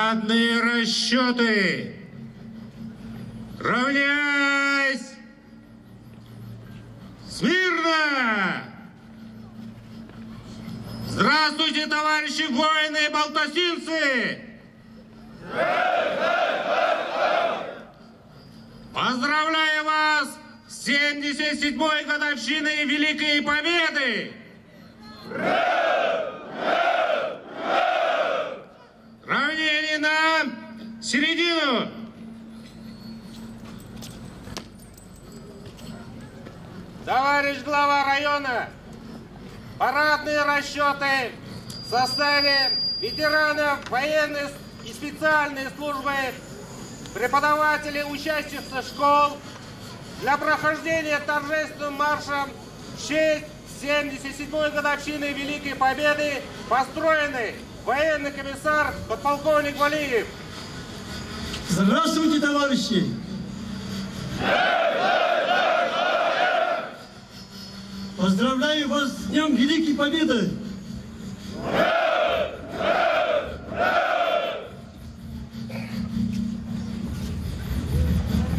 Парадные расчеты! Равняйсь! Смирно! Здравствуйте, товарищи воины и балтасинцы! Поздравляю вас с 77-й годовщиной Великой Победы! Равнение на середину! Товарищ глава района, парадные расчеты в составе ветеранов военной и специальной службы, преподавателей, учащихся школ для прохождения торжественным маршем в честь 77-й годовщины Великой Победы построены военный комиссар подполковник Валиев. Здравствуйте, товарищи! Поздравляю вас с Днем Великой Победы!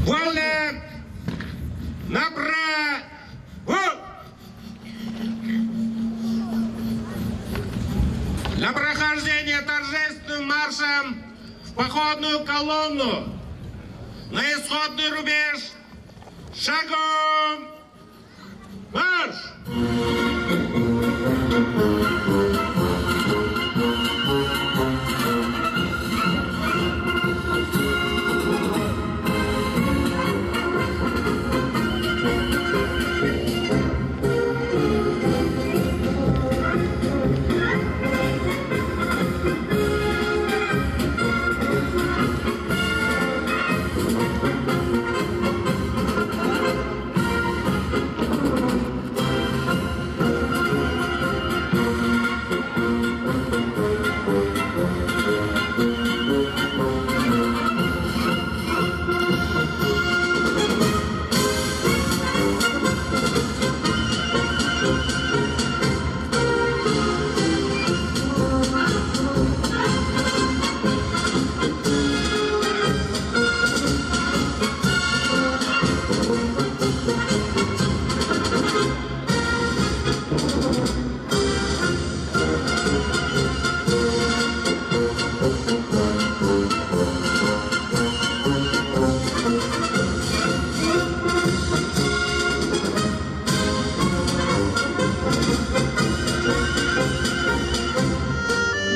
Вольно! Направо! Для прохождения торжественным маршем в походную колонну на исходный рубеж шагом марш!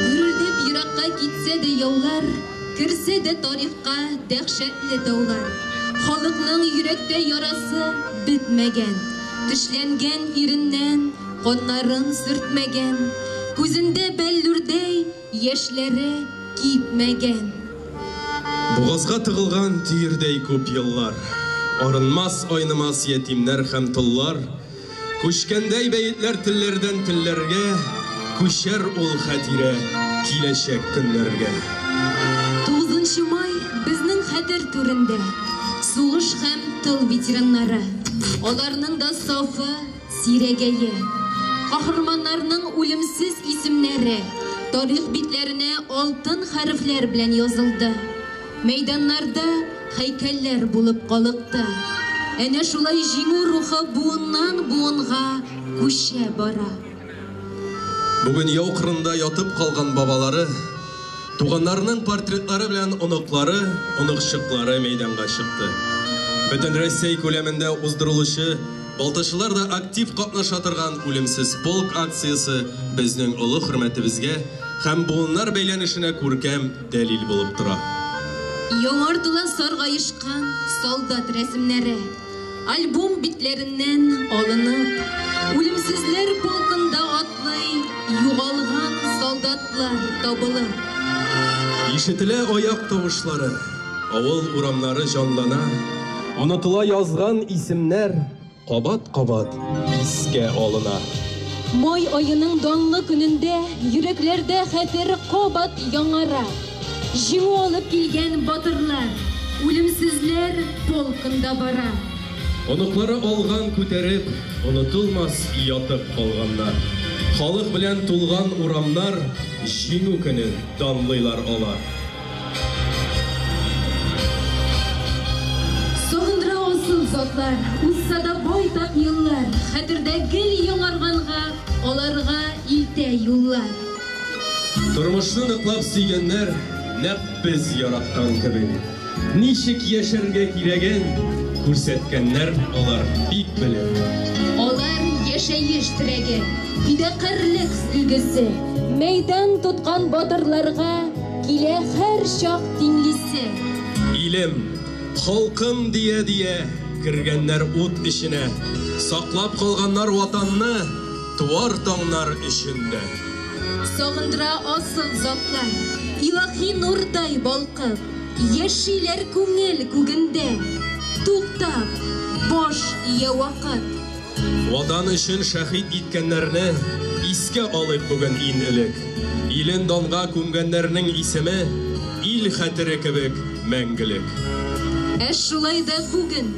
Гөрелдәп еракка китсә дә яулар, керсә дә тарихка дәһшәтле таулар. Халыкның йөрәктә ярасы бетмәгән, тешләнгән иреннән каннарын сөртмәгән, күзендә бәллүрдәй яшьләре кипмәгән. Бугазга тыгылган төердәй күп еллар. Арынмас, айнымас ятимнәр һәм толлар. Күчкәндәй бәетләр телләрдән телләргә, күчәр ул хатирә киләчәк көннәргә. 9 май безнең хәтер түрендә. Сугыш һәм тыл ветераннары. Аларның да сафы сирәгәе. Каһарманнарның үлемсез исемнәре тарих битләренә алтын хәрефләр белән язылды. Мәйданнарда һәйкәлләр булып калыкты. Әнә шулай җиңү рухы буыннан буынга күчә бара. Бүген яу кырында ятып калган бабалары, туганнарының портретлары белән оныклары, оныкчыклары мәйданга чыкты. Бөтен Россия күләмендә уздырылучы Балтачылар да актив катнаша торган Үлемсез полк акциясе безнең олы хөрмәтебезгә һәм буыннар бәйләнешенә күркәм дәлил булып тора. Яңартыла саргаешкан солдат рәсемнәре. Альбом битләреннән алынып, Үлемсезләр полкында атлый югалган солдатлар табылып. Ишетелә аяк тавышлары, авыл урамнары җанлана, онытыла язган исемнәр кабат-кабат искә алына. Май аеның данлы көнендә йөрәкләрдә хәтер кабат яңара. Җиңү алып килгән батырлар, үлемсезләр полкында бара. Оныклары алган күтәреп, онытылмас ятып калганнар. Халык белән тулган урамнар җиңү көнен данлыйлар алар. затлар, узса да байтак еллар, хәтердә гел яңарганга, аларга илтә юллар. Тормышны ныклап сөйгәннәр, нәкъ без яраткан кебек. Ничек яшәргә кирәген күрсәткәннәр алар бик белеп. Алар яшәеш терәге, фидакарьлек өлгесе. Мәйдан тоткан батырларга килә һәр чак тиңлисе. Илем, халкым дия-дия кергәннәр ут эченә, саклап калганнар ватанны туар таңнар өчен дә. Сагындыра асыл затлар, илаһи нурдай балкып, яшиләр күңел күгендә. Туктап, баш ия вакыт. Ватан өчен шәһит иткәннәрне искә алыйк бүген иң элек. Илен данга күмгәннәрнең исеме ил хәтере кебек мәңгелек. Ә шулай да бүген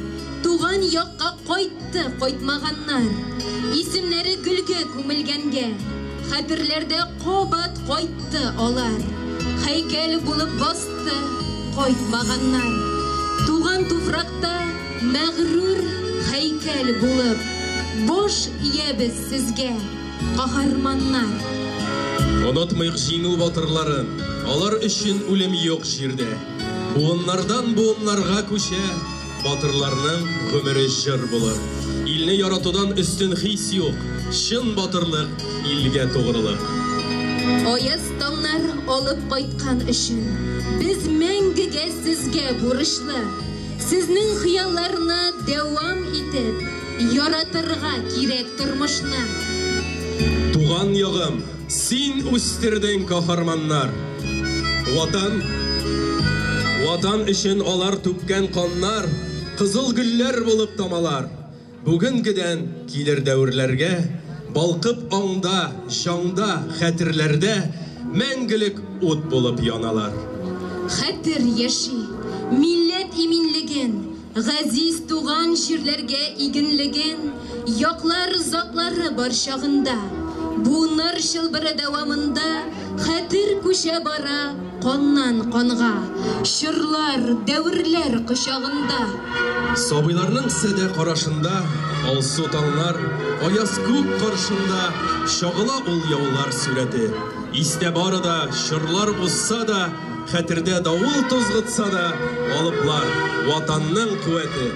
туган якка кайтты кайтмаганнар. Исемнәре гөлгә күмелгәнгә, хәтерләрдә кабат кайтты алар. Һәйкәл булып басты кайтмаганнар. Туган туфракта мәгърур һәйкәл булып, баш иябез сезгә, каһарманнар. Онытмыйк җиңү батырларын, алар өчен үлем юк җирдә. Буыннардан буыннарга күчә, батырларның гомере җыр булыр. Илне яратудан өстен хис юк, чын батырлык илгә тугрылык. Аяз таңнар алып кайткан өчен без мәңгегә сезгә бурычлы. Сезнең хыялларны дәвам итеп, яратырга кирәк тормышны. Туган ягым, син үстердең каһарманнар. Ватан, ватан өчен алар түккән каннар, кызыл гөлләр булып тамалар. Бүгенгедән килер дәверләргә, балкып аңда, җанда, хәтерләрдә мәңгелек ут булып яналар. Хәтер яши, милләт иминлеген, газиз туган җирләргә игенлеген, яклар затлары бар чагында, буыннар чылбыры дәвамында хәтер күчә бара каннан канга, чорлар, дәверләр кочагында. Сабыйларның сәдә карашында, алсу таңнар, аяз күк каршында чагыла ул яулар сурәте. Истә бары да, чорлар узса да, хәтердә давыл тузгытса да, алыплар ватанның куәте.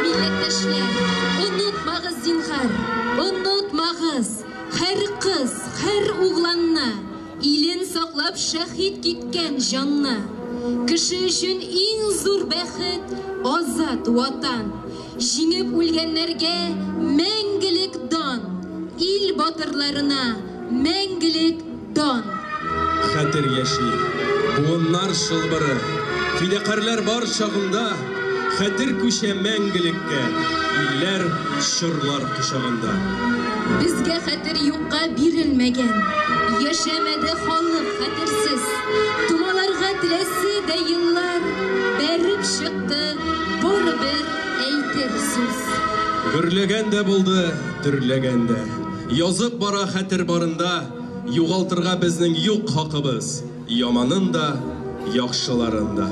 Милләттәшләр, онытмагыз зинһар, онытмагыз һәр кыз, һәр угланны, илен саклап шәһит киткән җанны. Кеше өчен иң зур бәхет азат ватан. Җиңеп үлгәннәргә мәңгелек дан, ил батырларына мәңгелек дан. Хәтер яши, буыннар чылбыры, фидакарьләр бар чагында, хәтер күчә мәңгелеккә, илләр, чорлар кочагында. Безгә хәтер юкка бирелмәгән, яшәмәде халык хәтерсез. Томаларга теләсе дә еллар, бәреп чыкты барыбер әйтер сүз. Гөрләгән дә булды, дөрләгән дә. Язып бара хәтер барында, югалтырга безнең юк хакыбыз, яманын да, яхшыларын да.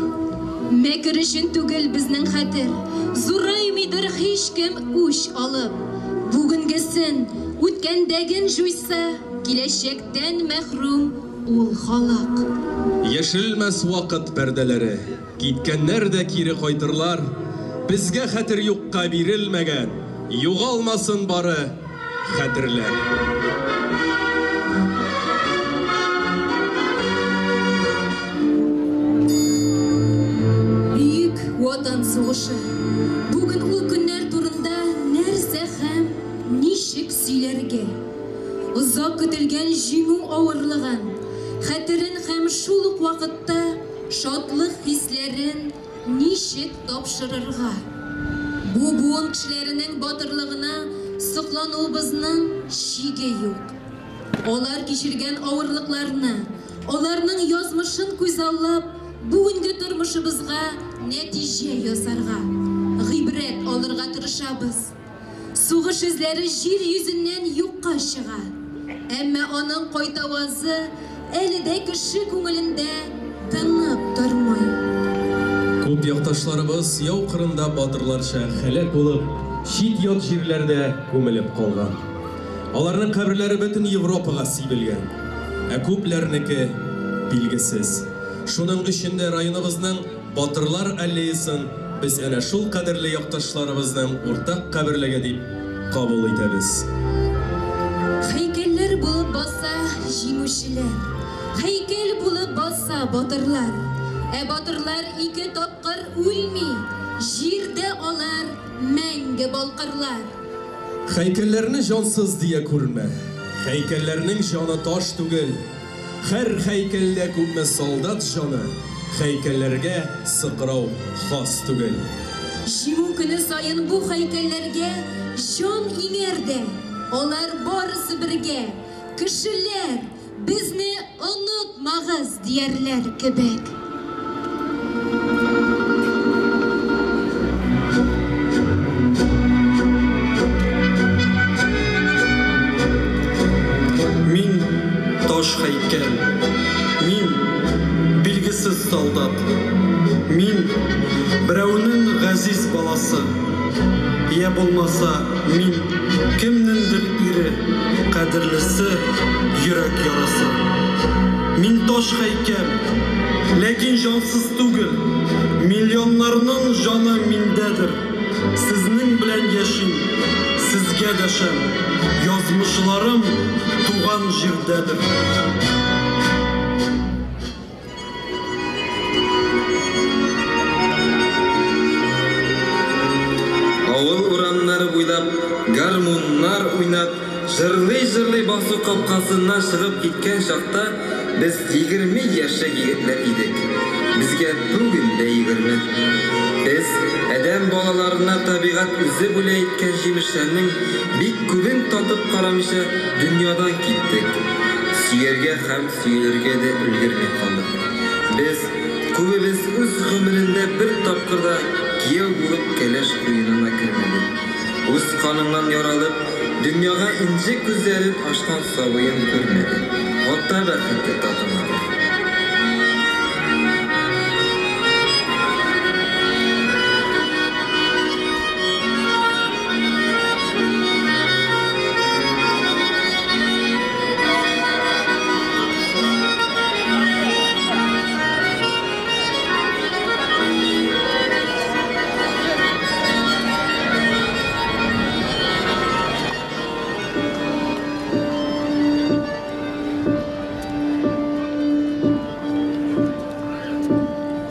Мәкер өчен түгел безнең хәтер, зураймыйдыр һичкем үч алып. Бүгенгесен, үткәндәген җуйса, киләчәктән мәхрүм ул халык. Яшелмәс вакыт пәрдәләре, киткәннәр дә кире кайтырлар. Безгә хәтер юкка бирелмәгән, югалмасын бары хәтерләр. Бөек Ватан сугышы. Бүген ул көннәр турында нәрсә һәм ничек сөйләргә? Озак көтелгән җиңү авырлыгын, хәтерен һәм шул ук вакытта шатлык хисләрен ничек тапшырырга? Бу буын кешеләренең батырлыгына соклануыбызның чиге юк. Алар кичергән авырлыкларны, аларның язмышын күзаллап, бүгенге тормышыбызга нәтиҗә ясарга, гыйбрәт алырга тырышабыз. Сугыш эзләре җир йөзеннән юкка чыга. Әмма аның кайтавазы әле дә кеше күңелендә тынып тормый. Күп Күп якташларыбыз яу кырында батырларча һәлак булып, чит-ят җирләрдә күмелеп калган. Аларның каберләре бөтен Европага сибелгән. Ә күпләрнеке билгесез. Шуның өчен дә районыбызның Батырлар аллеясын без әнә шул кадерле якташларыбызның уртак каберлеге дип кабул итәбез. Һәйкәлләр булып баса җиңүчеләр, Һәйкәл булып баса батырлар. Ә батырлар ике тапкыр үлми, Җирдә алар мәңге балкырлар. Һәйкәлләрне җансыз дия күрмә. Һәйкәлләрнең җаны таш түгел. Һәр һәйкәлдә күпме солдат җаны, һәйкәлләргә сыкрау хас түгел. Җиңү көне саен бу һәйкәлләргә җан иңәр дә, алар барысы бергә, Кешеләр, безне онытмагыз, диярләр кебек. Мин таш һәйкәл. Мин билгесез солдат. Мин берәүнең газиз баласы. Я булмаса, мин кемнеңдер ире, кадерлесе, йөрәк ярасы. Мин таш һәйкәл, ләкин җансыз түгел. Миллионнарның җаны миндәдер. Сезнең белән яшим, сезгә дәшәм. Язмышларым туган җирдәдер. Авыл урамнары буйлап гармуннар уйнап, җырлый-җырлый басу капкасыннан чыгып киткән чакта без 20 яшьлек егетләр идек. Безгә бүген дә 20. Без адәм балаларына табигать үзе бүләк иткән җимешләрнең бик күбен татып карамыйча дөньядан киттек. Сөяргә һәм сөелергә дә өлгерми калдык. Без күбебез үз гомерендә бер тапкыр да кияү булып кәләш куенына кермәде. Үз каныңнан яралып, дөньяга инҗе күзләрен ачкан сабыен күрмәде. Ата бәхете татымады.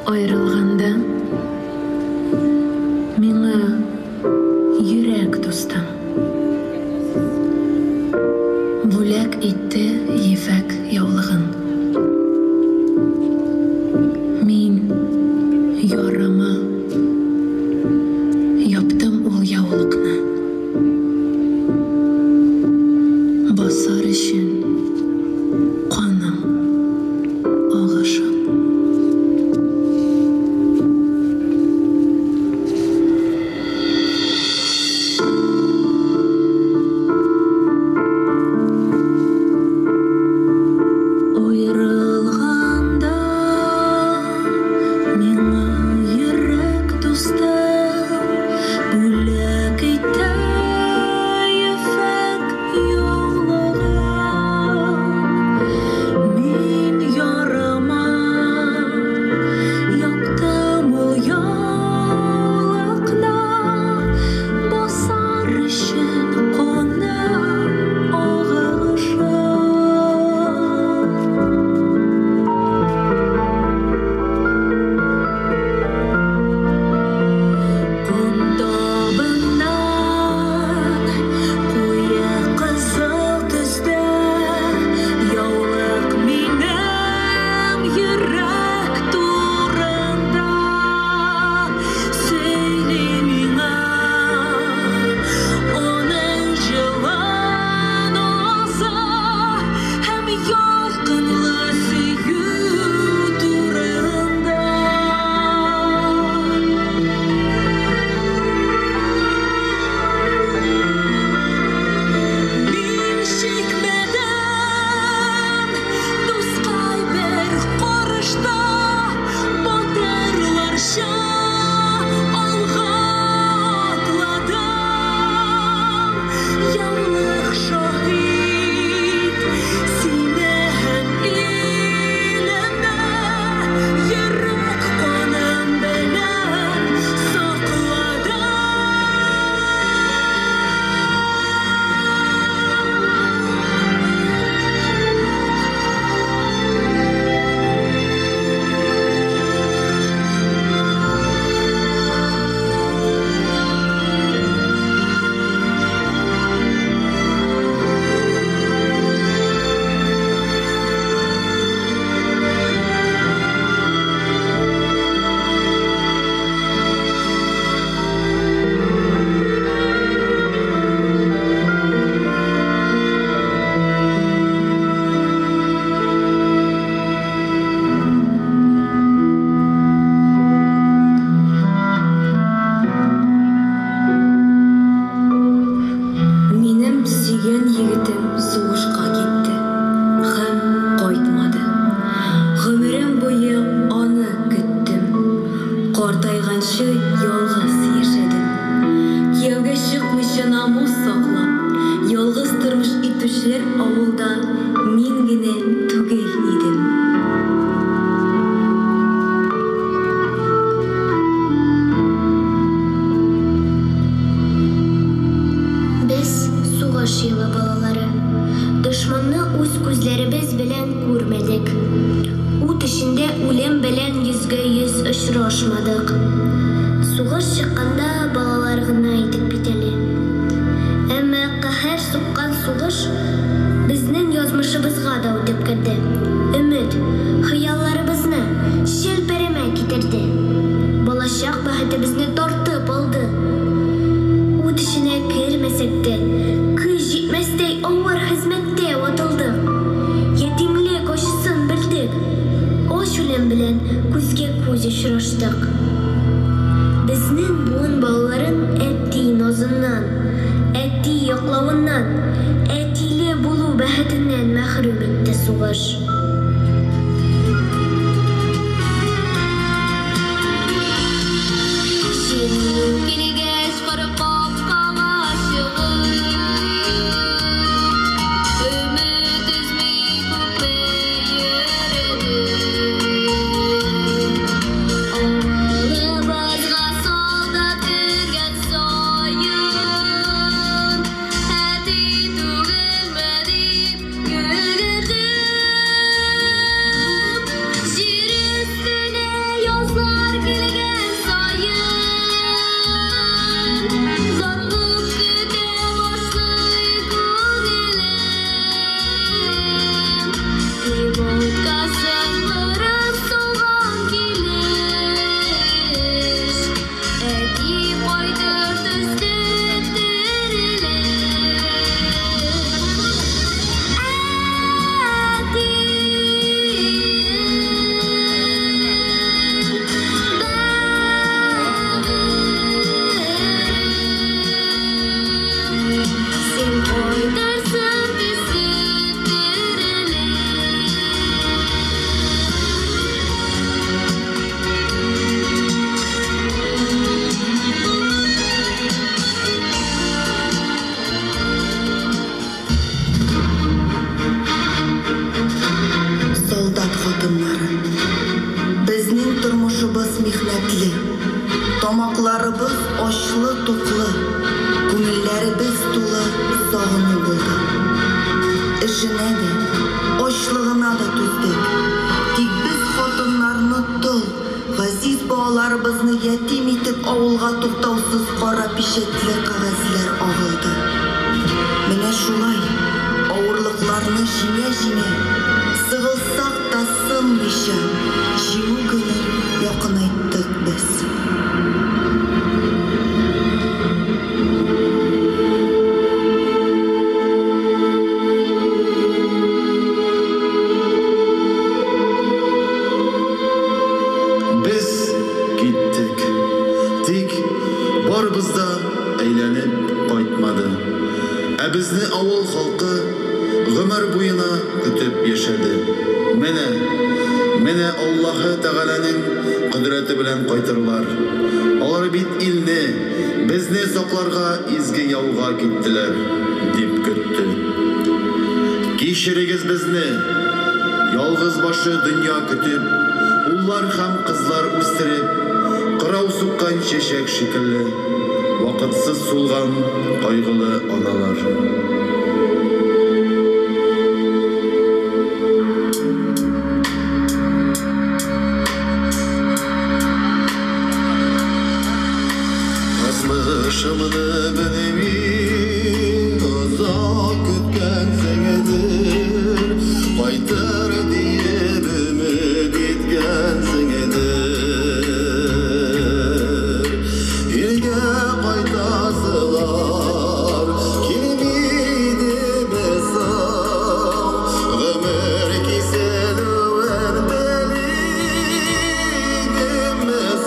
Аерылганда миңа йөрәк дустым бүләк итте ефәк яулыгын. Мин ярама яптым ул яулыкны. Басар өчен каным агышын. Картайганчы ялгыз яшәдем. Кияүгә чыкмыйча намус саклап, ялгыз тормыш итүчеләр авылда мин генә түгел идем. Без, сугыш елы балалары, дошманны үз күзләребез белән күрмәдек. Ут эчендә үлем белән йөзгә-йөз очрашмадык. Сугыш чыкканда балалар гына идек бит әле. Әмма каһәр суккан сугыш безнең язмышыбызга да үтеп керде. Өмет, хыялларыбызны челпәрәмә китерде. Балачак бәхетебезне тартып алды. Ут эченә кермәсәк тә, көч җитмәстәй авыр хезмәттә ватылдык. Ятимлек ачысын белдек. Ач үлем белән күзгә-күз очраштык. Безнең буын балаларын әти назыннан, әти яклавыннан, әтиле булу бәхетеннән мәхрүм итте сугыш. Җиңү килгәч, кыр капкага чыгып, өмет өзми күпме йөрдек. Авылыбызга солдат кергән саен, әти түгелме дип йөгердем. Җир өстенә язлар килгән саен, зарыгып көтә башлый күңелем. Пилоткасын кырып салган килеш, әти кайтыр төсле терелеп. Әти, бәгырем, син кайтырсың төсле терелеп. Солдат хатыннары. Безнең тормышыбыз михнәтле. Тамакларыбыз ачлы-туклы, күңелләребез тулы сагыну булды. Эшенә дә, ачлыгына да түздек. Тик без хатыннарны тол, газиз балаларыбызны ятим итеп авылга туктаусыз кара пичәтле кәгазьләр агылды. Менә шулай авырлыкларны җиңә-җиңә, сыгылсак та сынмыйча, җиңү көнен якынайттык без. Без киттек. Тик барыбыз да әйләнеп кайтмады. Ә безне авыл халкы гомер буена көтеп яшәде. Менә, менә Аллаһы Тәгаләнең кодрәте белән кайтырлар. Алар бит илне, безне сакларга изге яуга киттеләр, дип көтте. Кичерегез безне, ялгыз башы дөнья көтеп, уллар һәм кызлар үстереп, кырау суккан чәчәк шикелле, вакытсыз сулган кайгылы аналар. Язмышымны белми озак көткәнсеңдер, кайтыр диеп өмет иткәнсеңдер. Илгә кайтасылар килми идеме соң? Гомер киселүен белидеме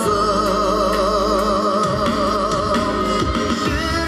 соң? Кичер,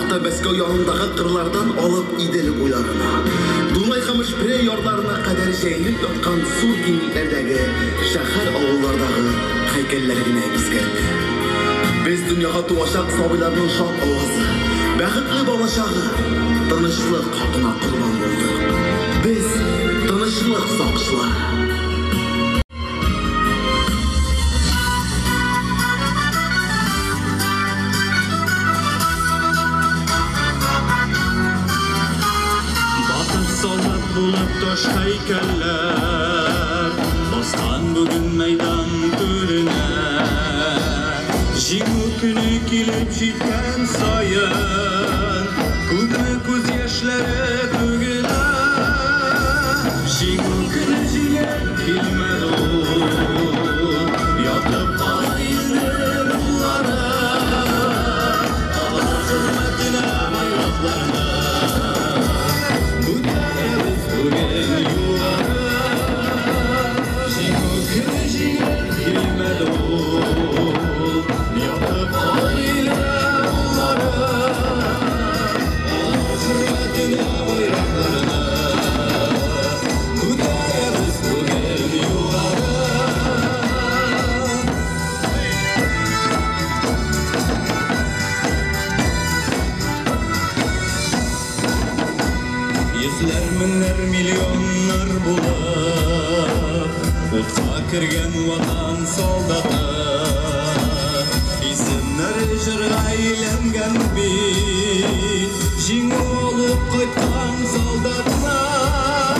Хәтта Мәскәү янындагы кырлардан алып Идел буйларына, Дунай һәм Шпре ярларына кадәр җәелеп яткан зур киңлекләрдәге шәһәр-авыллардагы һәйкәлләр генә искәртә. Без дөньяга туачак сабыйларның шат авазы, бәхетле балачагы, тынычлык хакына корбан булдык. Без тынычлык сакчылары. Батыр солдат булып таш һәйкәлләр баскан бүген мәйдан түренә. Җиңү көне килеп җиткән саен, күпме күз яшьләре түгелә. Җиңү көне җиңел килмәде ул, ятып калды илнең уллары. Алар хөрмәтенә байракларны күтәрәбез бүген югары. Җиңү көне җиңел килмәде ул, ятып калды илнең уллары. Алар хөрмәтенә байракларны күтәрәбез бүген югары. Йөзләр, меңнәр, миллионнар булып утка кергән ватан солдаты исемнәре җырга әйләнгән бит җиңү алып кайткан солдатлар.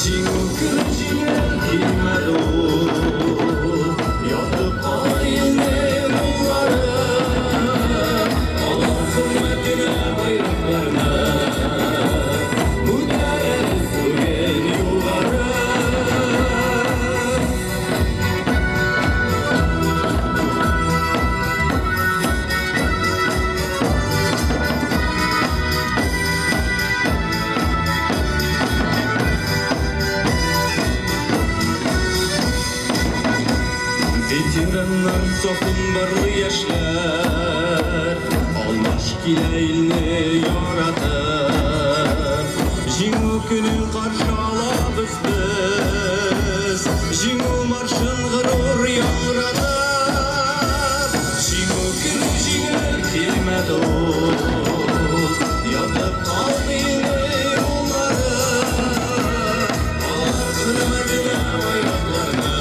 Җиңү көне җиңел килмәде ул, ятып калды илнең уллары. Алар хөрмәтенә байракларны күтәрәбез бүген югары. Ветераннар сафын барлы яшьләр алмаш килә илне яратып. Җиңү көнен каршы алабыз без, Җиңү маршын горур яңгыратып. Җиңү көне җиңел килмәде ул, ятып калды илнең уллары. Алар хөрмәтенә байракларны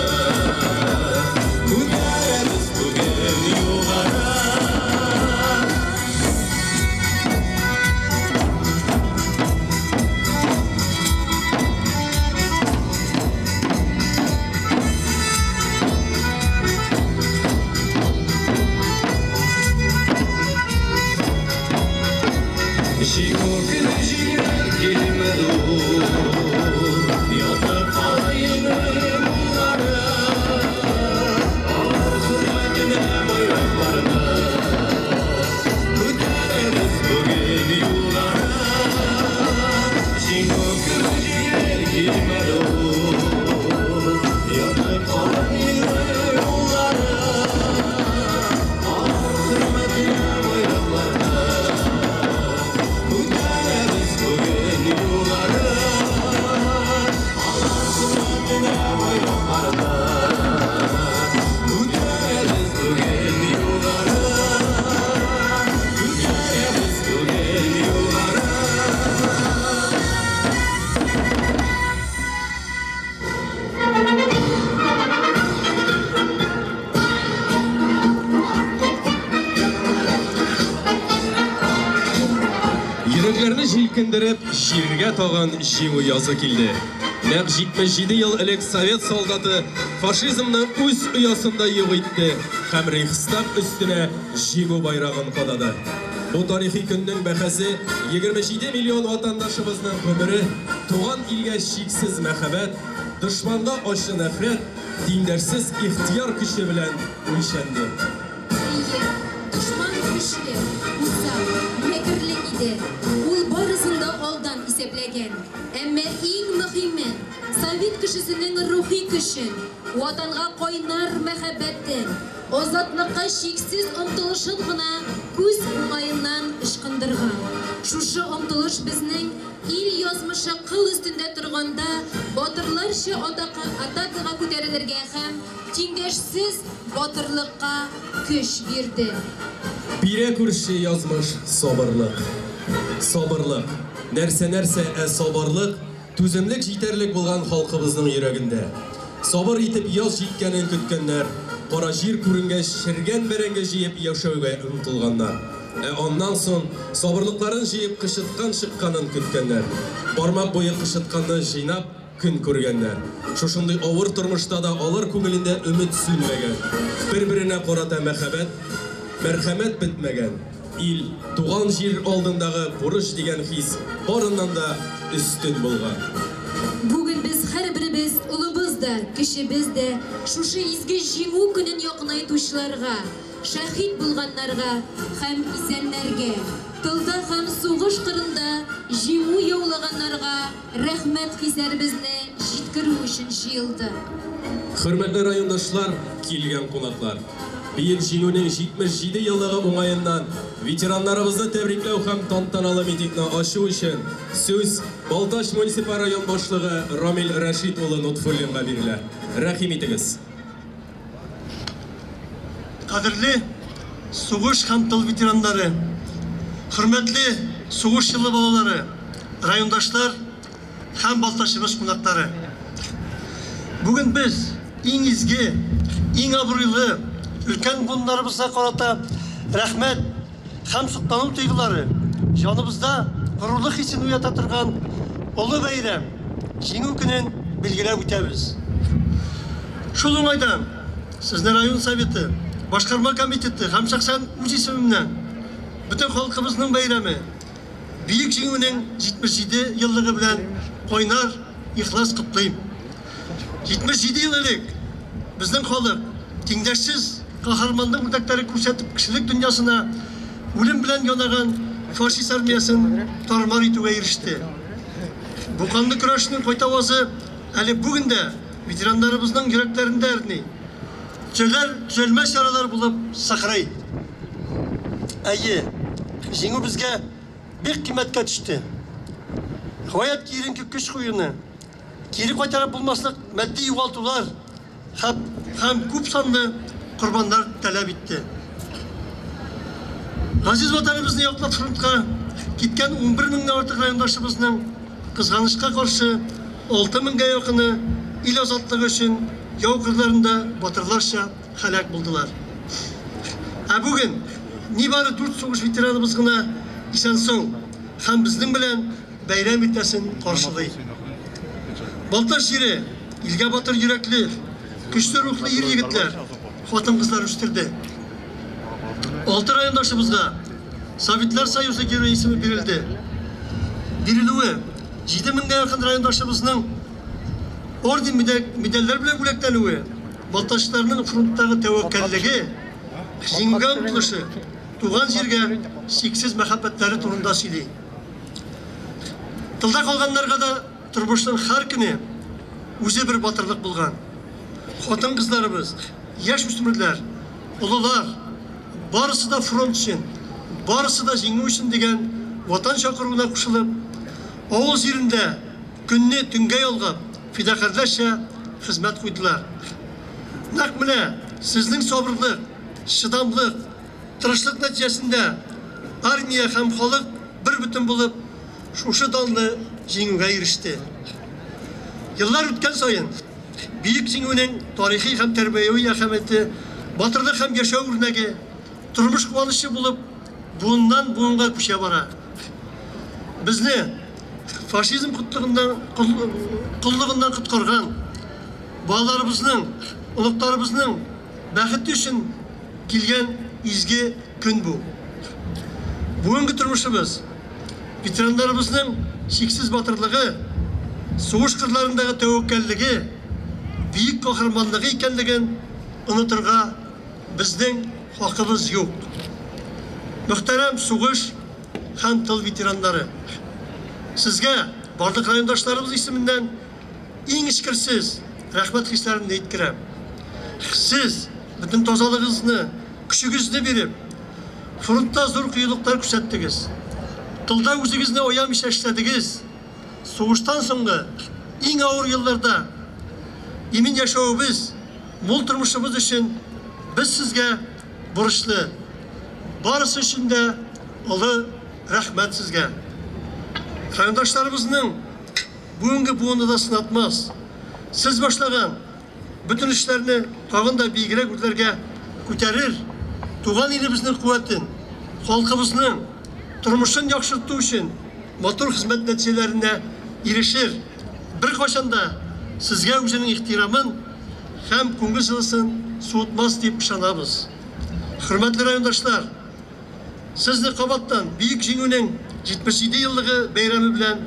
күтәрәбез бүген югары. Җиңү көне җиңел килмәде ул, ятып калды илнең уллары. Алар хөрмәтенә байракларны күтәрәбез бүген югары. Җиңү көне җиңел килмәде ул, ятып калды илнең уллары. Алар хөрмәтенә байракларны күтәрәбез бүген югары. Алар хөрмәтенә байракларны күтәрәбез бүген югары. Күтәрәбез бүген югары. Йөрәкләрне җилкендереп, җиргә тагын җиңү язы килде. Нәкъ 77 ел элек совет солдаты фашизмны үз оясында юк итте һәм Рейхстаг өстенә җиңү байрагын кадады. Бу тарихи көннең бәһасе 27 миллион ватандашыбызның гомере, туган илгә чиксез мәхәббәт, дошманга ачы нәфрәт, тиңдәшсез ихтыяр көче белән үлчәнде. Әйе, дошман көчле, усал, мәкерле иде. Ул барысын да алдан исәпләгән. Әмма иң мөһиме, совет кешесенең рухи көчен, ватанга кайнар мәхәббәтен, азатлыкка чиксез омтылышын гына күз уңаеннан ычкындырган. Шушы омтылыш безнең ил язмышы кыл өстендә торганда батырларча атакага күтәрелергә һәм тиңдәшсез батырлыкка көч бирде. Бирә күрше язмыш сабырлык. Сабырлык. Нәрсә-нәрсә, ә сабырлык, түземлек җитәрлек булган халкыбызның йөрәгендә. Сабыр итеп яз җиткәнен көткәннәр, кара җир күренгәч, чергән бәрәңге җыеп яшәүгә омтылганнар. Ә аннан соң сабырлыкларын җыеп кычыткан чыкканын көткәннәр. Бармак буе кычытканны җыйнап көн күргәннәр. Шушындый авыр тормышта да алар күңелендә өмет сүнмәгән. Бер-беренә карата мәхәббәт, мәрхәмәт бетмәгән. Ил, туган җир алдындагы бурыч дигән хис барыннан да өстен булган. Бүген без һәрберебез, олыбыз да, кечебез дә, шушы изге Җиңү көнен якынайтучыларга, шәһит булганнарга һәм исәннәргә, тылда һәм сугыш кырында җиңү яулаганнарга рәхмәт хисләребезне җиткерү өчен җыелдык. Хөрмәтле райондашлар, килгән кунаклар! Бөек Җиңүнең 77 еллыгы уңаеннан ветераннарыбызны тәбрикләү һәм тантаналы митингны ачу өчен сүз Балтач муниципаль район башлыгы Рамил Рәшит улы Нотфуллинга бирелә. Рәхим итегез. Кадерле сугыш һәм тыл ветераннары, хөрмәтле сугыш елы балалары, райондашлар һәм Балтачыбыз кунаклары. Бүген без иң изге, иң абруйлы өлкән буыннарыбызга карата рәхмәт һәм соклану тойгылары, җаныбызда горурлык хисен уята торган олы бәйрәм, Җиңү көнен билгеләп үтәбез. Шул уңайдан сезне район Советы, башкарма комитеты һәм шәхсән үз исемемнән бөтен халкыбызның бәйрәме, Бөек Җиңүнең 77 еллыгы белән кайнар, ихлас котлыйм. 77 ел элек безнең халык тиңдәшсез каһарманлык үрнәкләре күрсәтеп кешелек дөньясына үлем белән янаган фашист армиясен тар-мар итүгә иреште. Бу канлы көрәшнең кайтавазы әле бүген дә ветераннарыбызның йөрәкләрендә әрни, төзәлер, төзәлмәс яралар булып сыкрый. Әйе, җиңү безгә бик кыйммәткә төште. Гаять киеренке көч куюны, Кире кайтарып булмаслык матди югалтулар һәм һәм күп санлы корбаннар таләп итте. Газиз Ватаныбызны яклап фронтка киткән 11 меңнән артык райондашыбызның, кызганычка каршы, 6 меңгә якыны ил азатлыгы өчен яу кырларында батырларча һәлак булдылар. Ә бүген нибары дүрт сугыш ветераныбыз гына исән-сау һәм безнең белән бәйрәм иртәсен каршылый. Балтач җире илгә батыр йөрәкле, көчле рухлы ир-егетләр, хатын-кызлар үстерде. Алты райондашыбызга Советлар Союзы Герое исеме бирелде. Бирелүе, 7 меңгә якын райондашыбызның орден медальләр белән бүләкләнүе, балтачлыларның фронттагы тәвәккәллеге, җиңүгә омтылышы, туган җиргә чиксез мәхәббәтләре турында сөйли. Тылда калганнарга да тормышның һәр көне үзе бер батырлык булган. Хатын-кызларыбыз, яшь үсмерләр, олылар, барысы да фронт өчен, барысы да җиңү өчен дигән Ватан чакыруына кушылып, авыл җирендә көнне төнгә ялгап, фидакарьләрчә хезмәт куйдылар. Нәкъ менә сезнең сабырлык, чыдамлык, Тырышлык нәтиҗәсендә армия һәм халык бербөтен булып шушы данлы җиңүгә иреште. Еллар үткән саен Бөек Җиңүнең тарихи һәм тәрбияви әһәмияте, батырлык һәм яшәү үрнәге, тормыш куанычы булып буыннан буынга күчә бара. Безне фашизм коллыгыннан коткарган, балаларыбызның, оныкларыбызның бәхете өчен Килгән изге көн бу. Бүгенге тормышыбыз, ветераннарыбызның чиксез батырлыгы, сугыш кырларындагы тәвәккәллеге, бөек каһарманлыгы икәнлеген онытырга безнең хакыбыз юк. Мөхтәрәм сугыш һәм тыл ветераннары! Сезгә барлык райондашларыбыз исеменнән иң эчкерсез рәхмәт хисләремне иткерәм. Сез, бөтен тазалыгыгызны, көчегезне биреп, фронтта зур кыюлыклар күрсәттегез. Тылда үзегезне аямыйча эшләдегез. Сугыштан соңгы иң авыр елларда имин яшәвебез, мул тормышыбыз өчен без сезгә бурычлы. Барысы өчен дә олы рәхмәт сезгә. Райондашларыбызның бүгенге буыны да сынатмас. Сез башлаган бөтен эшләрне тагын да биегрәк үрләргә күтәрер, туган илебезнең куәтен, халкыбызның тормышын яхшырту өчен матур хезмәт нәтиҗәләренә ирешер. Беркайчан да сезгә үзенең ихтирамын һәм күңел җылысын суытмас дип ышанабыз. Хөрмәтле райондашлар, сезне кабаттан Бөек Җиңүнең 77 еллыгы бәйрәме белән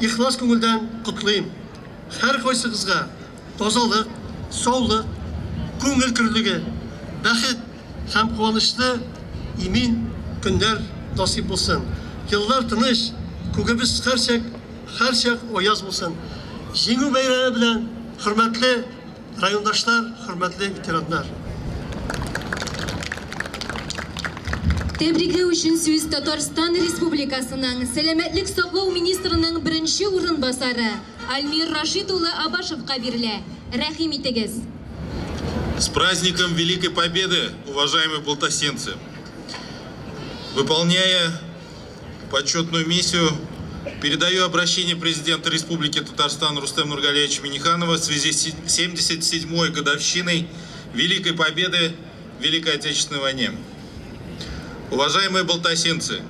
ихлас күңелдән котлыйм. Һәркайсыгызга тазалык, саулык, күңел көрлеге, бәхет һәм куанычлы имин көннәр насыйп булсын. Еллар тыныч, күгебез һәрчак, һәрчак аяз булсын. Җиңү бәйрәме белән, хөрмәтле райондашлар, хөрмәтле ветераннар. Тәбрикләү өчен сүз Татарстан Республикасының Сәламәтлек саклау министрының беренче урынбасары Альмир Рашид улы Абашевка бирелә. Рәхим итегез. С праздником Великой Победы, уважаемые балтасинцы! Выполняя почетную миссию, передаю обращение президента Республики Татарстан Рустема Нургалиевича Минниханова в связи с 77-й годовщиной Великой Победы в Великой Отечественной войне. Уважаемые балтасинцы,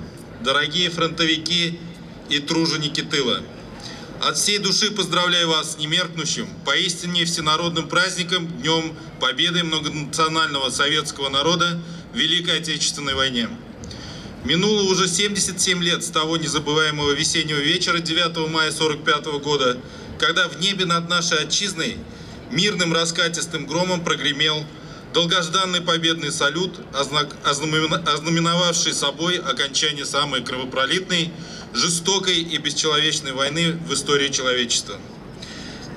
дорогие фронтовики и труженики тыла, от всей души поздравляю вас с немеркнущим, поистине всенародным праздником, Днем Победы многонационального советского народа в Великой Отечественной войне. Минуло уже 77 лет с того незабываемого весеннего вечера 9 мая 1945 года, когда в небе над нашей отчизной мирным раскатистым громом прогремел долгожданный победный салют, ознаменовавший собой окончание самой кровопролитной, жестокой и бесчеловечной войны в истории человечества.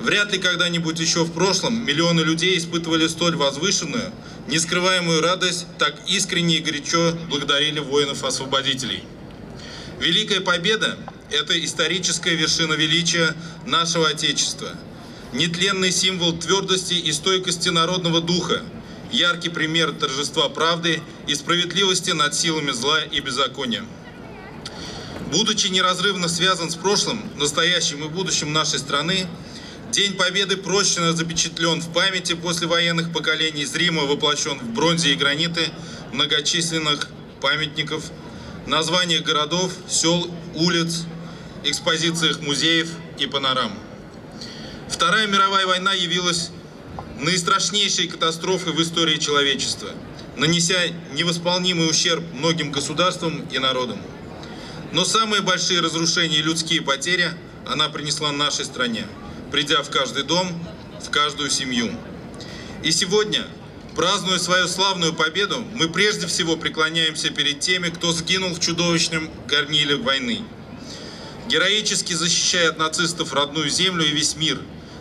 Вряд ли когда-нибудь еще в прошлом миллионы людей испытывали столь возвышенную, нескрываемую радость, так искренне и горячо благодарили воинов-освободителей. Великая Победа – это историческая вершина величия нашего Отечества, нетленный символ твердости и стойкости народного духа, яркий пример торжества правды и справедливости над силами зла и беззакония. Будучи неразрывно связан с прошлым, настоящим и будущим нашей страны, День Победы прочно запечатлен в памяти послевоенных поколений, зримо воплощен в бронзе и граниты многочисленных памятников, названиях городов, сел, улиц, экспозициях музеев и панорам. Вторая мировая война явилась наистрашнейшей катастрофой в истории человечества, нанеся невосполнимый ущерб многим государствам и народам. Но самые большие разрушения и людские потери она принесла нашей стране, придя в каждый дом, в каждую семью. И сегодня, празднуя свою славную победу, мы прежде всего преклоняемся перед теми, кто сгинул в чудовищном горниле войны, героически защищая от нацистов родную землю и весь мир,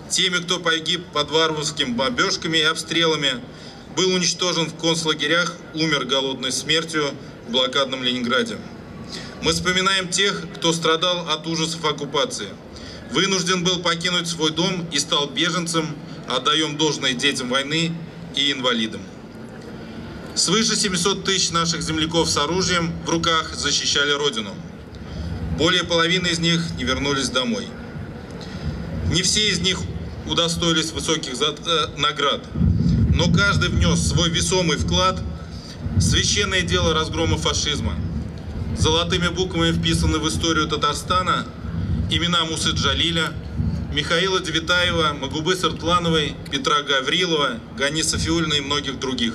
теми, кто погиб под варварскими бомбежками и обстрелами, был уничтожен в концлагерях, умер голодной смертью в блокадном Ленинграде. Мы вспоминаем тех, кто страдал от ужасов оккупации, вынужден был покинуть свой дом и стал беженцем, отдаем должное детям войны и инвалидам. Свыше 700 тысяч наших земляков с оружием в руках защищали Родину. Более половины из них не вернулись домой. Не все из них удостоились высоких наград, но каждый внес свой весомый вклад в священное дело разгрома фашизма. Золотыми буквами вписаны в историю Татарстана имена Мусы Джалиля, Михаила Девятаева, Магубы Сыртлановой, Петра Гаврилова, Гани Сафиуллина и многих других.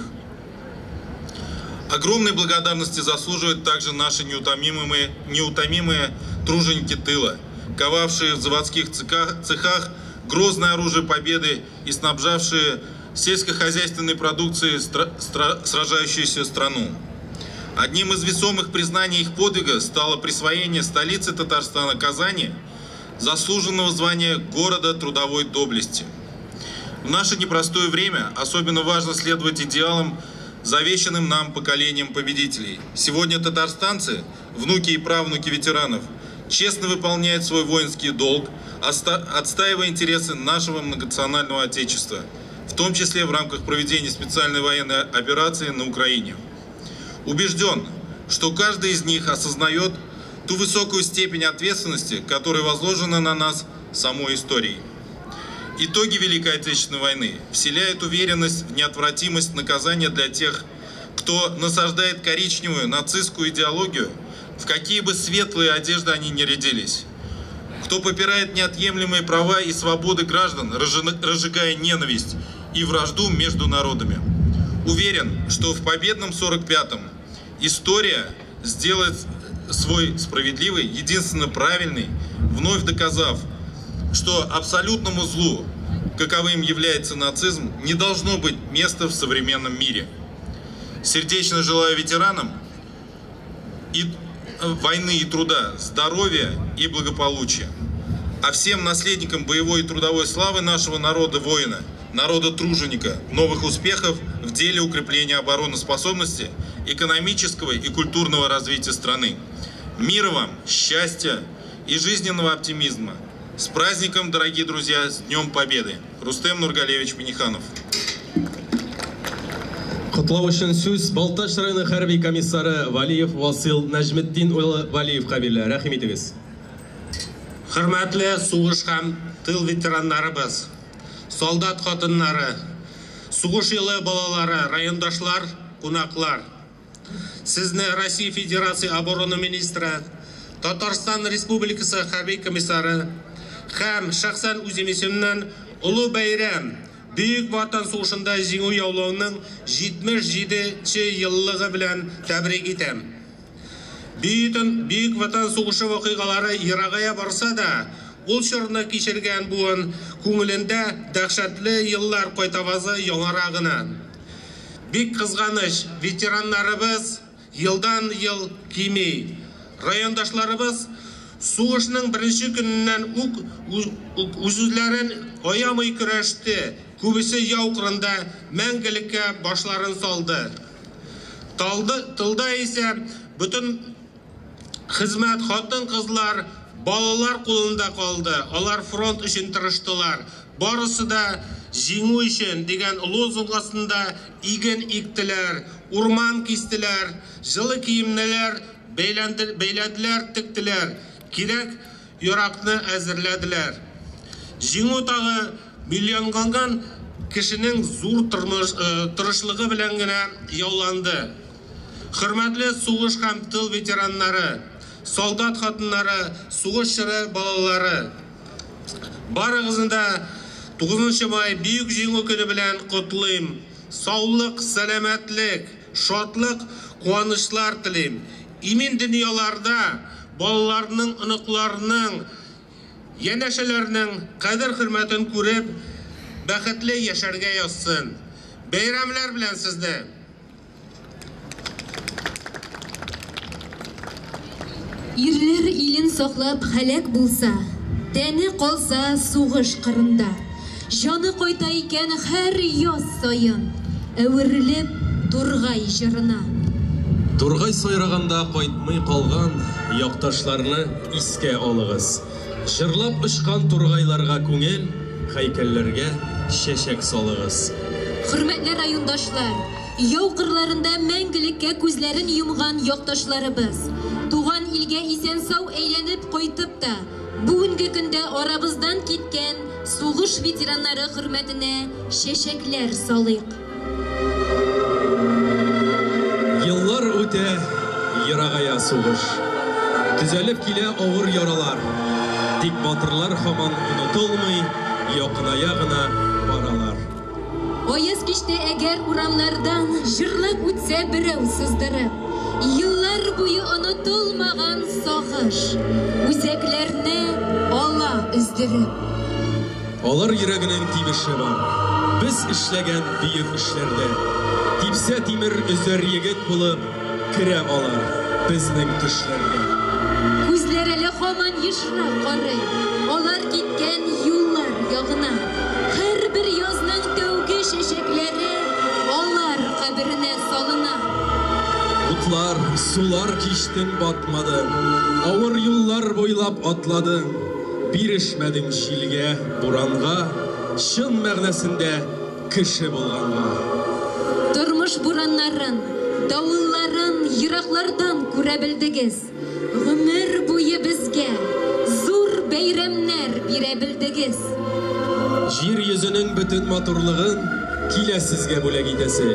Огромной благодарности заслуживают также наши неутомимые труженики тыла, ковавшие в заводских цехах грозное оружие победы и снабжавшие сельскохозяйственной продукцией сражающуюся страну. Одним из весомых признаний их подвига стало присвоение столицы Татарстана Казани заслуженного звания города трудовой доблести. В наше непростое время особенно важно следовать идеалам, завещанным нам поколением победителей. Сегодня татарстанцы, внуки и правнуки ветеранов, честно выполняют свой воинский долг, отстаивая интересы нашего многонационального Отечества, в том числе в рамках проведения специальной военной операции на Украине. Убежден, что каждый из них осознает ту высокую степень ответственности, которая возложена на нас самой историей. Итоги Великой Отечественной войны вселяют уверенность в неотвратимость наказания для тех, кто насаждает коричневую нацистскую идеологию, в какие бы светлые одежды они ни рядились, кто попирает неотъемлемые права и свободы граждан, разжигая ненависть и вражду между народами. Уверен, что в победном 45-м история сделает свой справедливый, единственно правильный, вновь доказав, что абсолютному злу, каковым является нацизм, не должно быть места в современном мире. Сердечно желаю ветеранам и войны и труда здоровья и благополучия, а всем наследникам боевой и трудовой славы нашего народа-воина, народа-труженика, новых успехов в деле укрепления обороноспособности, экономического и культурного развития страны. Мира вам, счастья и жизненного оптимизма. С праздником, дорогие друзья, с Днем Победы! Рустем Нургалевич Миниханов. Котлау өчен сүз Балтач районы хәрби комиссары Валиев Васил Нәҗметдин улы Валиевка бирелә. Рәхим итегез. Хөрмәтле сугыш һәм тыл ветераннарыбыз, солдат хатыннары, сугыш елы балалары, райондашлар, кунаклар. Сезне Россия Федерация оборона министры, Татарстан Республикасы хәрби комиссары һәм шәхсән үзем исемнән олы бәйрәм Бөек Ватан сугышында җиңү яулауның 77 еллыгы белән тәбрик итәм. Бөек Ватан сугышы вакыйгалары ерагая барса да, ул чорны кичергән буын күңелендә дәһшәтле еллар кайтавазы яңара гына. Бик кызганыч, ветераннарыбыз елдан ел кими. Райондашларыбыз сугышның беренче көненнән үк үз-үзләрен аямый көрәште. Күбесе яу кырында мәңгелеккә башларын салды. Тылда исә бөтен хезмәт хатын-кызлар, балалар кулында калды. Алар фронт өчен тырыштылар. Барысы да җиңү өчен дигән лозунг астында иген иктеләр, урман кистеләр, җылы киемнәр бәйләделәр, тектеләр. Кирәк яракны әзерләделәр. Җиңү тагы миллионланган кешенең зур тырышлыгы белән генә яуланды. Хөрмәтле сугыш һәм тыл ветераннары, солдат хатыннары, сугыш чоры балалары, барыгызны да 9 май Бөек Җиңү көне белән котлыйм. Саулык, сәламәтлек, шатлык, куанычлар телим. Имин дөньяларда балаларның, оныкларның, янәшәләрнең кадер-хөрмәтен күреп, бәхетле яшәргә язсын. Бәйрәмләр белән сезне! Ирләр илен саклап һәлак булса, тәне калса сугыш кырында, җаны кайта икән һәр яз саен, әверелеп тургай җырына. Тургай сайраганда кайтмый калган якташларны искә алыгыз. Җырлап очкан тургайларга күңел, һәйкәлләргә чәчәк салыгыз. Хөрмәтле райондашлар, яу кырларында мәңгелеккә күзләрен йомган якташларыбыз, туган илгә исән-сау әйләнеп кайтып та, бүгенге көндә арабыздан киткән сугыш ветераннары хөрмәтенә чәчәкләр салыйк. Еллар үтә, ерагая сугыш. Төзәлеп килә авыр яралар. Тик батырлар һаман онытылмый, якыная гына баралар. Аяз кичтә әгәр урамнардан җырлап үтсә берәү сыздырып, еллар буе онытылмаган сагыш үзәкләрне ала өздереп. Алар йөрәгенең тибеше бар. Без эшләгән бөек эшләрдә. Типсә тимер өзәр егет булып керә алар безнең төшләргә. Күзләр әле һаман ешрак карый, алар киткән юллар ягына. Һәрбер язның Сулар кичтең, батмадың, авыр юллар буйлап атладың, бирешмәдең җилгә, буранга, чын мәгънәсендә кеше булганга. Тормыш бураннарын, давылларын ераклардан күрә белдегез. Гомер буе безгә зур бәйрәмнәр бирә белдегез. Җир йөзенең бөтен матурлыгын килә сезгә бүләк итәсе.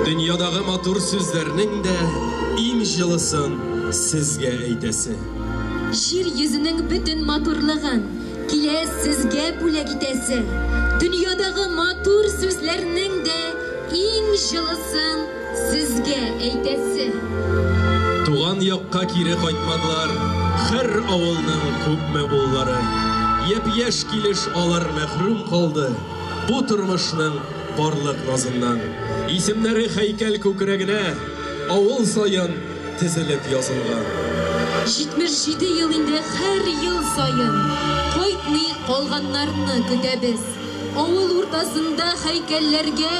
Дөньядагы матур сүзләрнең дә иң җылысын сезгә әйтәсе. Җир йөзенең бөтен матурлыгын килә сезгә бүләк итәсе. Дөньядагы матур сүзләрнең дә иң җылысын сезгә әйтәсе. Туган якка кире кайтмадылар һәр авылның күпме уллары. Япь-яшь килеш алар мәхрүм калды бу тормышның барлык назыннан. Исемнәре һәйкәл күкрәгенә авыл саен тезелеп язылган. 77 ел инде һәр ел саен кайтмый калганнарны көтәбез. Авыл уртасында һәйкәлләргә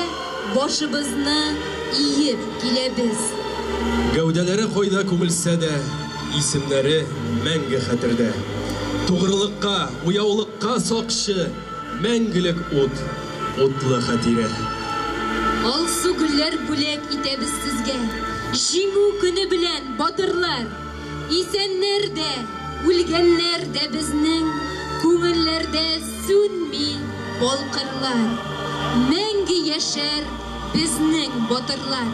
башыбызны иеп киләбез. Гәүдәләре кайда күмелсә дә, исемнәре мәңге хәтердә. Тугрылыкка, уяулыкка сакчы мәңгелек ут, утлы хатирә. Алсу гөлләр бүләк итәбез сезгә. Җиңү көне белән, батырлар! Исәннәр дә, үлгәннәр дә безнең күңелләрдә сүнми балкырлар. Мәңге яшәр безнең батырлар.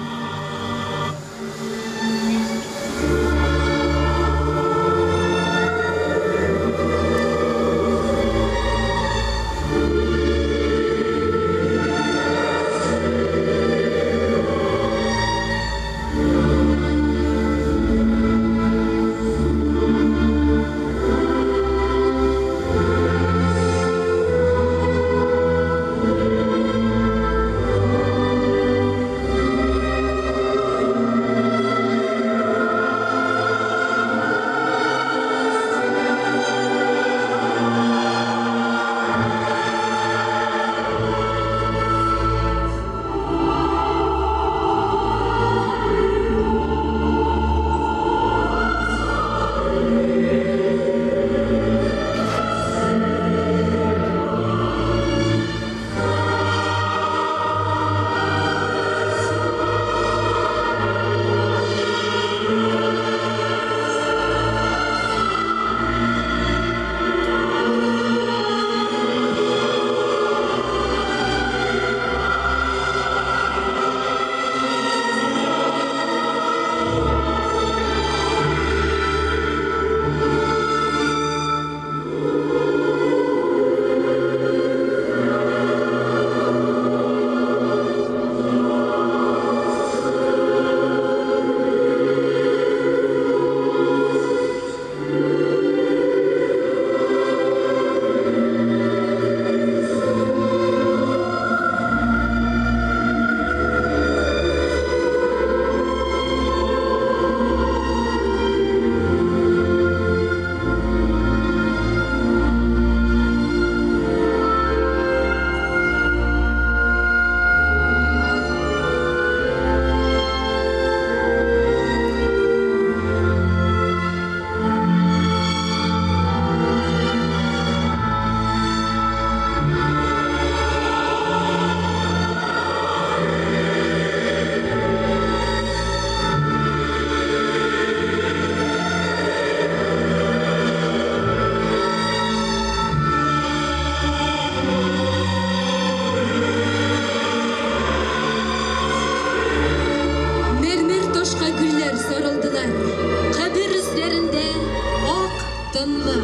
Тынлык.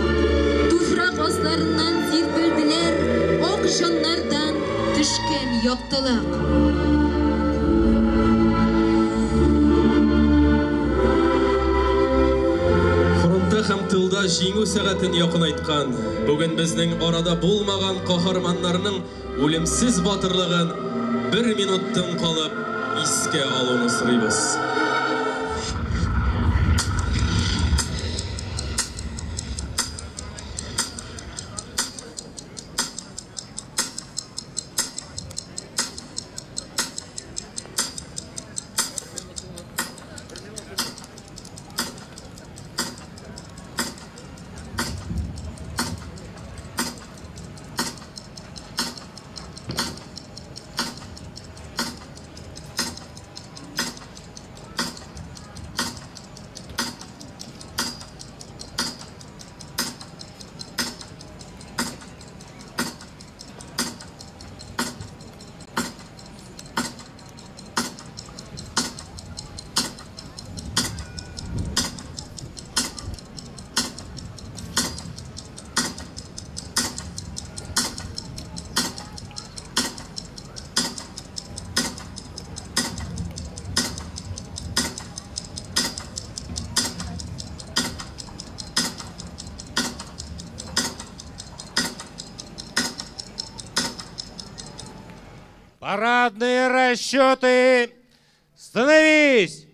Туфрак асларыннан сирпелделәр ак җаннардан төшкән яктылык. Фронтта һәм тылда җиңү сәгатен якынайткан, бүген безнең арада булмаган каһарманнарның үлемсез батырлыгын бер минут тын калып искә алуны сорыйбыз. Парадные расчеты, становись!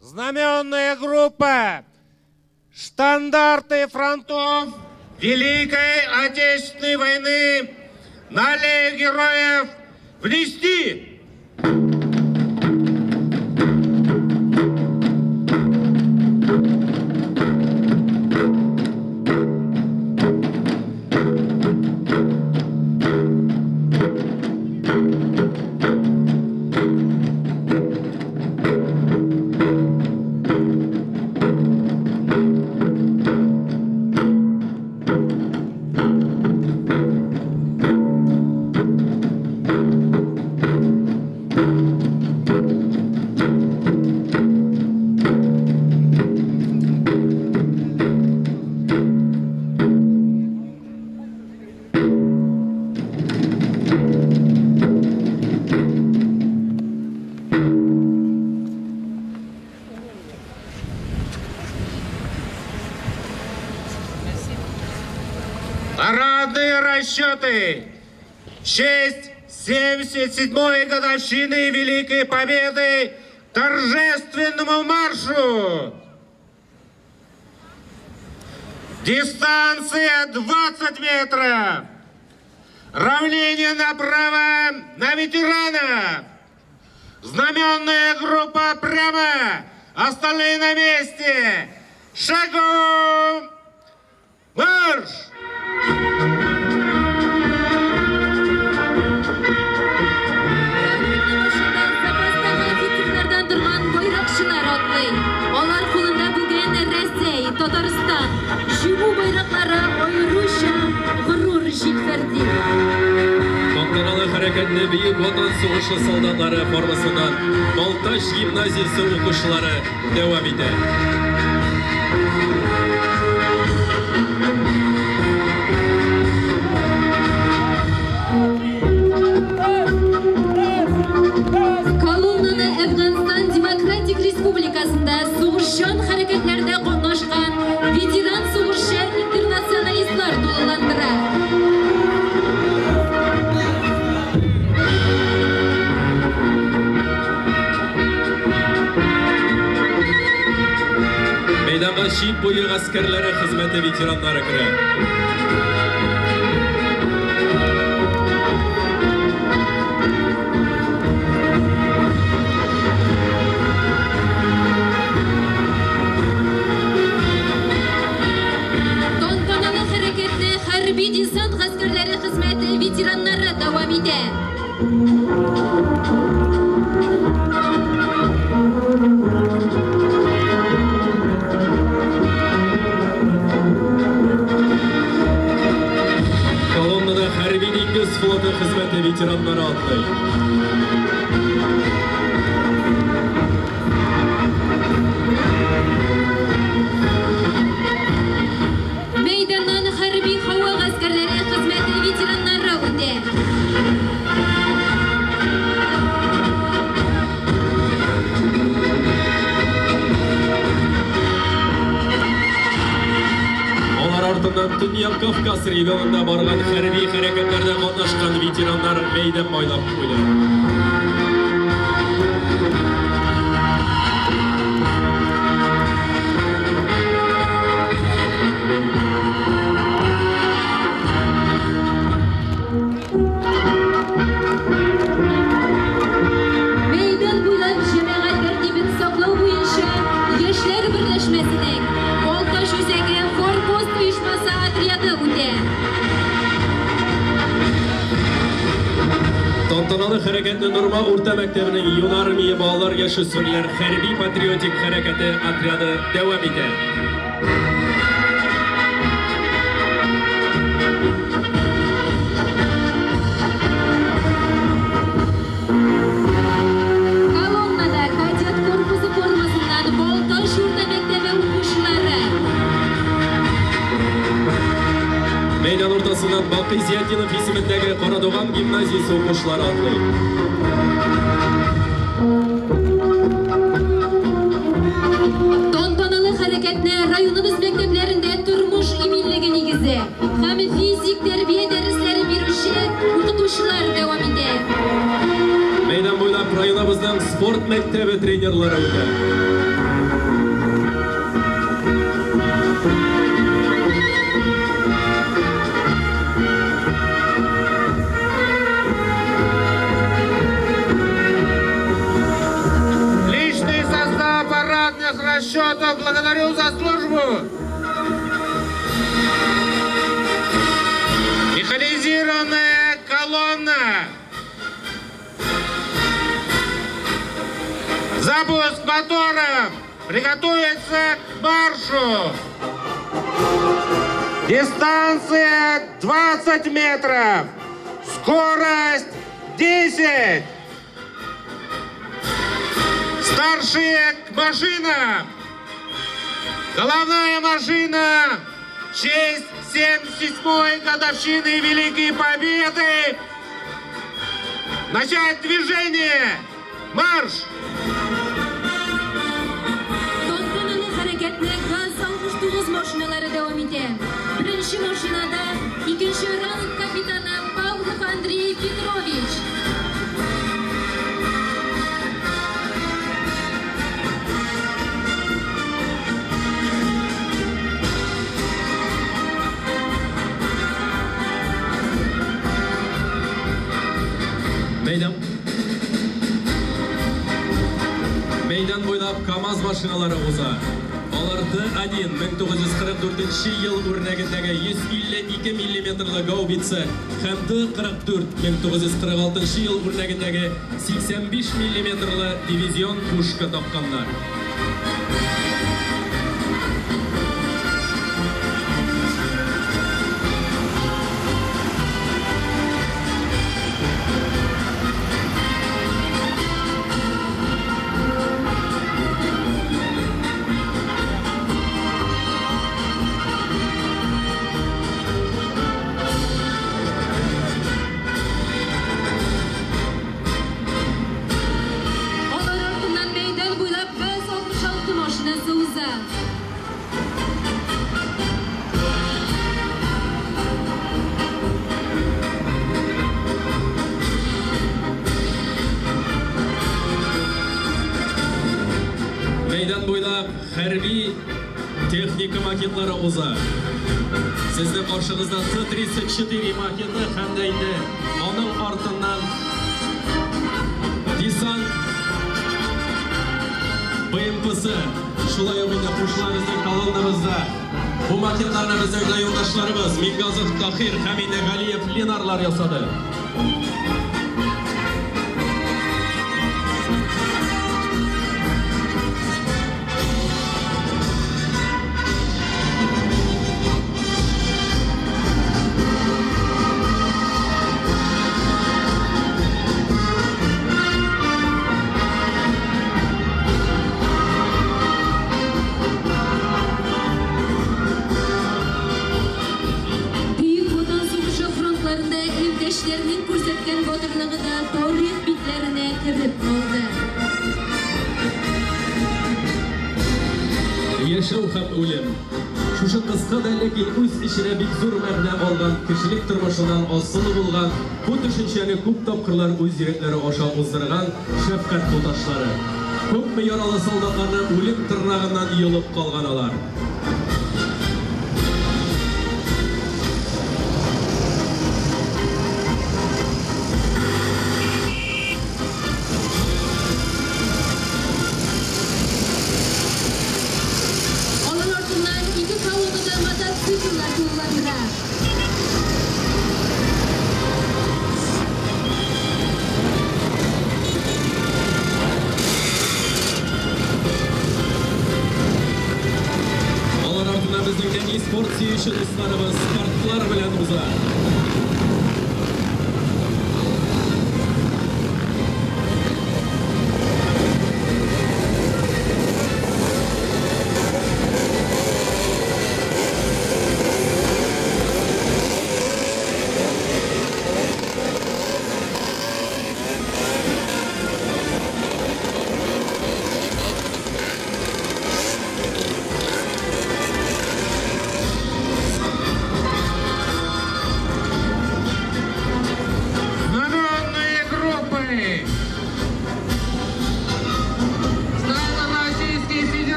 Знаменная группа, штандарты фронтов Великой Отечественной войны на аллею героев внести! Парадные расчеты в честь 77-й годовщины Великой Победы торжественному маршу! Дистанция 20 метров! Равнение направо на ветерана! Знаменная группа прямо! Остальные на месте! Шагом! Марш! Офицерлардан торган байракчылар атлый. Алар кулында бүген Рәсәй, Татарстан, җиңү байраклары аеруча горур җилферди. Тантаналы хәрәкәтне Бөек Ватан сугышы солдатлары формасыннан Балтач гимназиясе укучылары дәвам итә. Колоннаны Әфганстан Демократик Республикасында сугышчан хәрәкәтләрдә катнашкан ветеран сугышчы интернационалистлар тулыландыра. Мәйданга чик буе гаскәрләре хезмәте ветераннары керә. Тантаналы хәрәкәтне хәрби десант гаскәрләре хезмәте ветераннары дәвам итә. Колоннада хәрби диңгез флоты хезмәте ветераннары атлый. Мәйданнан хәрби һава гаскәрләре хезмәте ветераннары үтә. Алар артыннан Төньяк Кавказ регионында барган хәрби хәрәкәтләрдә катнашкан ветераннар мәйдан байлап куйды. Мәйдан буйлап җәмәгать тәртибен саклау буенча яшьләр берләшмәсенең Балтач үзәге Форпост оешмасы отряды үтә. Тантаналы хәрәкәтне Норма урта мәктәбенең Юнармия балалар яшүсмерләр хәрби патриотик хәрәкәте отряды дәвам итә. Колоннада кадет корпусы формасыннан Балтач урта мәктәбе укучылары. Мәйдан уртасыннан Бакый Зиятдинов исемендәге Карадуган гимназиясе укучылары атлый. Тантаналы хәрәкәтне районыбыз мәктәпләрендә тормыш иминлеге нигезе һәм физик тәрбия дәресләре бирүче алышлар дәвам итә. Мәйдан буйлап районыбызның спорт мәктәбе тренерлары үтә. Личный состав парадных расчетов, благодарю за службу. Механизированная колонна. Запуск моторов. Приготовиться к маршу. Дистанция 20 метров. Скорость 10. Старшие к машинам. Головная машина в честь 77-й годовщины Великой Победы. Начать движение! Марш! Тантаналы хәрәкәтне ГАЗ-69 машиналары дәвам итә. Беренче машинада икенче ранг капитаны Павлов Андрей Петрович. Мәйдан буйлап КАМАЗ машиналары уза. Алар Т-1 1944 ел үрнәгендәге 152 миллиметрлы гаубица һәм Т-44 1946 ел үрнәгендәге 85 миллиметрлы дивизион пушка тапканнар. Алар артыннан мәйдан буйлап ГАЗ-66 машинасы уза. Мәйдан буйлап хәрби техника макетлары уза. Сезнең каршыгызда Т-34 макеты һәм дә инде аның артыннан десант БМПсы. Шулай ук инде кушыла безнең колоннабызда. Бу макетларны безнең райондашларыбыз Мингазов Тахир һәм инде Галиев Ленарлар ясады. Бөек Ватан сугышы фронтларында иптәшләренең күрсәткән батырлыгы да тарих битләренә кереп калды. Яшәү һәм үлем. Шушы кыска да ләкин үз эченә бик зур мәгънә алган кешелек тормышыннан асылы булган бу төшенчәне күп тапкырлар үз йөрәкләре аша уздырган шәфкать туташлары. Күпме яралы солдатларны үлем тырнагыннан йолып калган алар. Алар артыннан ике колоннада мотоцикллар тулыландыра. Алар артыннан безнең нәни спорт сөюче дусларыбыз стартлар белән уза.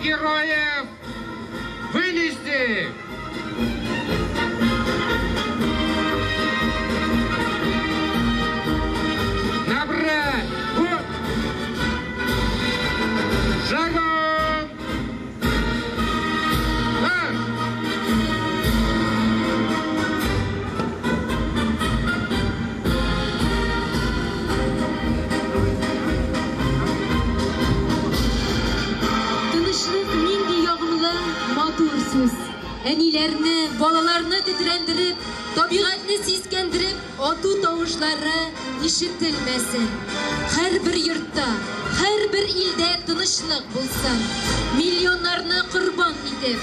героев вылезти! Набрать! Вот! Шагом! Марш! Тынычлык нинди ягымлы, матур сүз. Әниләрне, балаларны тетрәндереп, табигатьне сискәндереп, ату тавышлары ишетелмәсен. Һәрбер йортта, һәрбер илдә тынычлык булсын. Миллионнарны корбан итеп,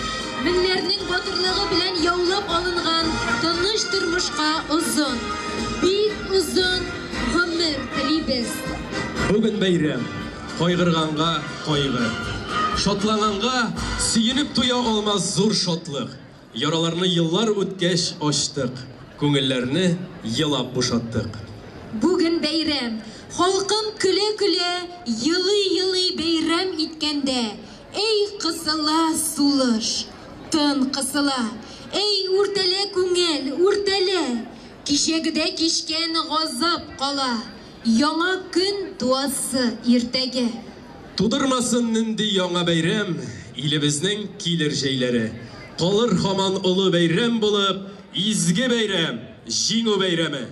меңнәрнең батырлыгы белән яулап алынган тыныч тормышка озын, бик озын гомер телибез. Бүген бәйрәм. Кайгырганга кайгы. Шатланганга сөенеп туя алмас зур шатлык. Яраларны еллар үткәч ачтык. Күңелләрне елап бушаттык. Бүген бәйрәм. Халкым көлә-көлә, елый-елый бәйрәм иткәндә, әй кысыла сулыш, тын кысыла. Әй үртәлә күңел, үртәлә. Кичәгедә кичкән газап кала. Яңа көн туасы иртәгә. Тудырмасын нинди яңа бәйрәм, илебезнең килер җәйләре. Калыр һаман олы бәйрәм булып, изге бәйрәм, Җиңү бәйрәме.